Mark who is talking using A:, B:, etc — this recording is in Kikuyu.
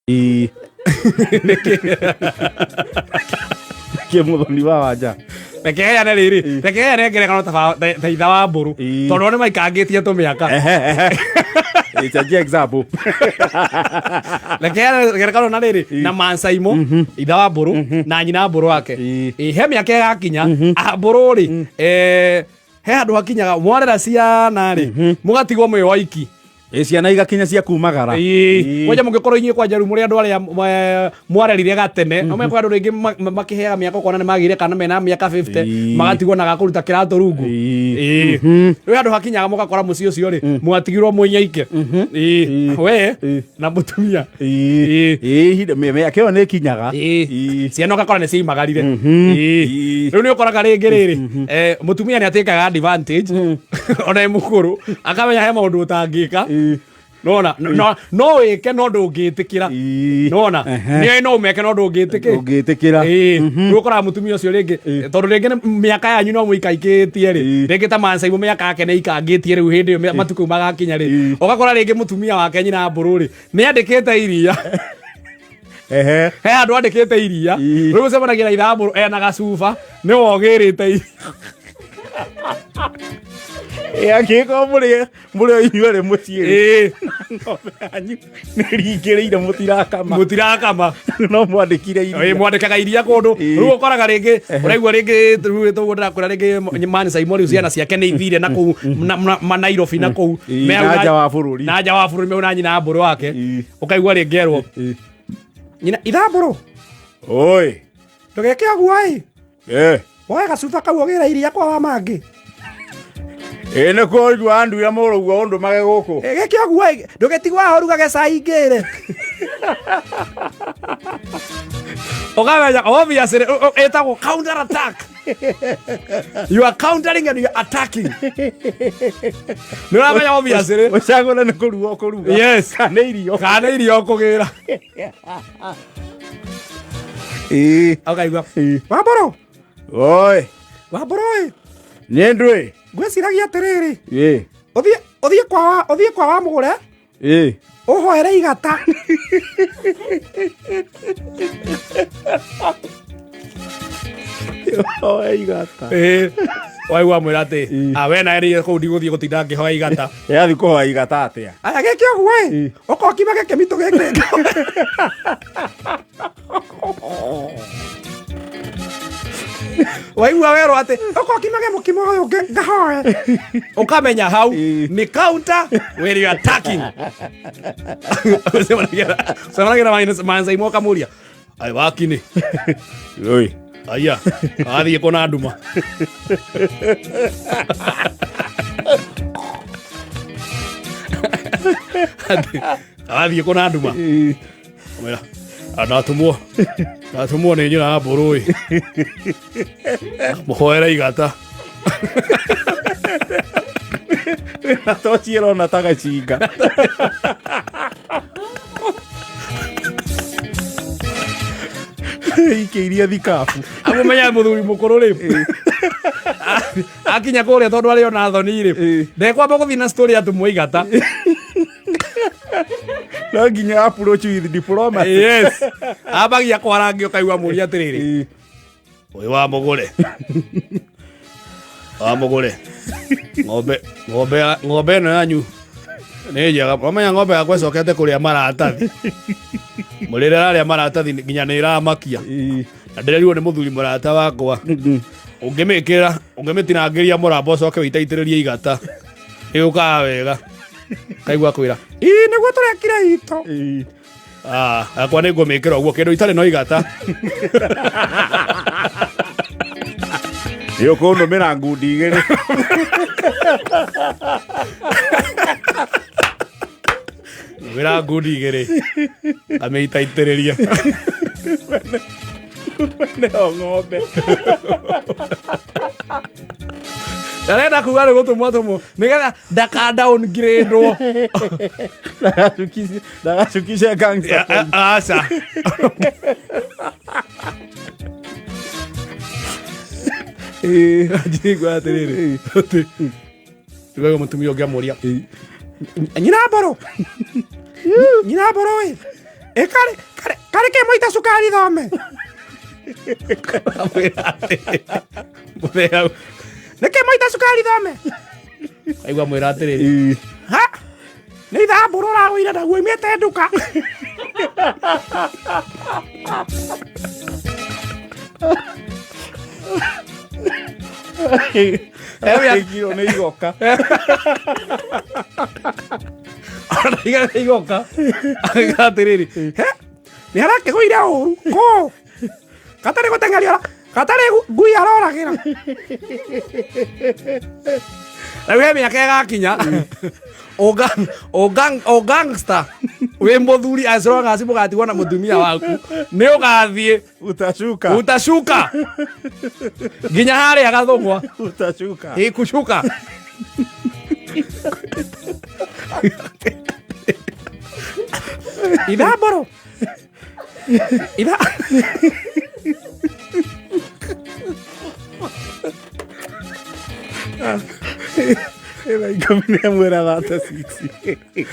A: Ĩĩ. Nĩkĩ mũthoni wa wanja?
B: Reke heane rĩrĩ, reke heane ngerekano ta itha wa mbũrũ, tondũ nĩ maikangĩtie tũmĩaka.
A: Ehe, ehe. Ĩ, cenjia example.
B: Reke heane ngerekano na rĩrĩ, na Mansaimo, itha wa mbũrũ na nyina mbũrũ wake. Ĩ, he mĩaka ĩgakinya mbũrũ rĩ, he handũ hakinyaga mwarera ciana rĩ, mũgatigwo mwĩ waiki.
A: Ĩ, ciana igakinya cia kumagara.
B: Ĩĩ. Kwanja mũngĩkorwo inyuĩ kwanja rĩu mũrĩ andũ arĩa mwarerire gatene, no mekwa andũ rĩngĩ makĩheaga mĩaka ũkona nĩ magĩire kana mena mĩaka 50, magatigwo na gakũruta kĩratũ rungu. Ĩĩ. Rĩu handũ hakinyaga mũgakora mũciĩ ũcio rĩ, mwatigirwo mwĩnyaike. Ĩĩ. We na mũtumia.
A: Ĩĩ. Ĩĩ, ihinda mĩaka ĩyo nĩ ĩkinyaga.
B: Ĩĩ. Ciana ũgakora nĩ ciaimagarire. Ĩĩ. Rĩu nĩ ũkoraga rĩngĩ rĩrĩ, mũtumia nĩ atĩkaga advantage ona e mũkũrũ, akamenya he maũndũ ũtangĩka. Nona no no wĩke no ndũngĩtĩkĩra. Nona nĩ no ũmeke no ndũngĩtĩkĩra.
A: Ndũngĩtĩkĩra.
B: Ĩĩ. Rĩu ũkoraga mũtumia ũcio rĩngĩ, tondũ rĩngĩ nĩ mĩaka yanyu no mũikaikĩtie rĩ, rĩngĩ ta Mansaimũ mĩaka yake nĩ ikangĩtie rĩu hĩndĩ ĩyo matukũ magakinya rĩ, ũgakora rĩngĩ mũtumia wake nyina mbũrũ rĩ, nĩ andĩkĩte iria.
A: Ehe.
B: He handũ andĩkĩte iria. Rĩu ũcemanagia na itha mbũrũ ena gacuba, nĩwe ũgĩrĩte iria.
A: Ĩ, angĩkorwo mũrĩ o inyuerĩ mũciĩ rĩ, ng'ombe yanyu nĩ ringĩrĩire mũtirakama.
B: Mũtirakama.
A: No mwandĩkire iria.
B: Ĩĩ, mwandĩkaga iria kũndũ. Rĩu ũkoraga rĩngĩ, ũraigua rĩngĩ, rĩu tũguo ndĩrakwĩra rĩngĩ Mani Saimo rĩu ciana ciake nĩ ithire na kũu, ma Nairobi na kũu. Me hau
A: na nja wa bũrũri.
B: Na nja wa bũrũri, me hau na nyina mbũrũ wake. Ũkaigua rĩngĩ erwo. Nyina, itha mbũrũ.
A: Oi.
B: Ndũgeke ũguo ĩ. Woe gacuba kau ũgĩre iria kwa wa mangĩ.
A: Ĩ, nĩ kũigua anduire mũrũguo ũndũmage gũkũ.
B: Ĩ, gĩke ũguo ĩ, ndũgĩtigwo haha ũrugage cai ngĩre. Ũkamenya obviously ĩtagwo counter attack. You are countering and you are attacking. Nĩ ũramenya obviously.
A: Ũcagũre nĩ kũruga ũkũruga.
B: Yes.
A: Kana irio.
B: Kana irio ũkũgĩra.
A: Ĩĩ.
B: Ũkaigua.
A: Ĩĩ.
B: Wambũrũ.
A: Oi.
B: Wambũrũ ĩ.
A: Nĩ ndwĩ.
B: Ngwĩciragia atĩrĩrĩ.
A: Ĩĩ.
B: Ũthiĩ kwa wa mũgũre.
A: Ĩĩ.
B: Ũhoere igata.
A: Ũhoe igata.
B: Ĩĩ. Waigua mwĩra atĩ, ah, we nawe nĩ kũu ndigũthiĩ gũtinda ngĩhoya igata.
A: Yathiĩ kũhoya igata atĩa?
B: Aya gĩke ũguo ĩ. Ũkokima gĩkĩmitũ gĩkĩ. Waigua werwo atĩ ũkokimage mũkimo ũyũ ngahoe. Ũkamenya hau nĩ counter where you are attacking. Ũcemanagia na Mansaimo ũkamũria, ai wakini.
A: Oi.
B: Aya, athiĩ kũna nduma. Athiĩ kũna nduma. Mwĩra, "Ah, natũmwo nĩ nyina wa mbũrũ ĩ. Mũhoere igata."
A: Na toci ĩrona ta gacinga. Ikĩirie thikabu.
B: Amũmenya mũthuri mũkũrũ rĩ. Akinya kũrĩa tondũ arĩ ona thoni rĩ. Ndekwamba gũthiĩ na story atũmwo igata.
A: No nginya approach with diplomacy.
B: Yes. Ambagia kwarangia ũkaigua mũria atĩrĩrĩ. Ũyũ wa mũgũre. Wa mũgũre. Ng'ombe, ng'ombe, ng'ombe ĩno yanyu nĩ njega. Wamenya ng'ombe yakwa ĩcokete kũrĩa maratathi. Mũrĩre ĩrarĩa maratathi nginya nĩ ĩramakia. Na ndĩrerirwo nĩ mũthuri mũrata wakwa. Ũngĩmĩkĩra, ũngĩmĩtinangĩria mũramba ũcoke wĩitaitĩrĩrie igata. Ĩũkaga wega. Kaigua kwĩra, "Ii nĩguo tũrekire itũ." Ah, akwa nĩ ngũmĩkĩra ũguo kĩndũ itarĩ no igata.
A: Nĩ ũkũnũmĩra ngundi igĩrĩ.
B: Wĩra ngundi igĩrĩ. Amĩitaitĩrĩria.
A: Nĩho ng'ombe.
B: Arenda kuga nĩ gũtũmwo atũmwo nĩgetha ndaka downgrade-wo.
A: Ndagacukishe gangster.
B: Aca. Njigua atĩrĩrĩ, atĩ Ndigaga mũtumia ũngĩ amũria, nyina mbũrũ, nyina mbũrũ ĩ,
A: Ĩ karĩ karĩ kĩ mũita cukari thome?
B: Amwĩra atĩrĩrĩ, mũthee hau.
A: Nĩ kĩ mũita cukari thome?
B: Aigua mwĩra atĩrĩrĩ,
A: Ha? Nĩ ithambũrũ ũragũire naguo imĩte nduka.
B: Ĩgirwo
A: nĩ igoka.
B: Ona iga igoka. Akiuga atĩrĩrĩ,
A: He? Nĩ arakĩgũire ũru kũ? Gatarĩ gũteng'eria gatarĩ ngui aroragĩra.
B: Rĩu he mĩaka ĩgakinya o gangster wĩ mũthuri, as long as mũgatigwo na mũtumia waku, nĩ ũgathiĩ.
A: Utashuka.
B: Utashuka nginya harĩa gathũng'wa.
A: Utashuka.
B: Ĩkushuka.
A: Ithambũrũ. Itha. Ĩna 11 na 36.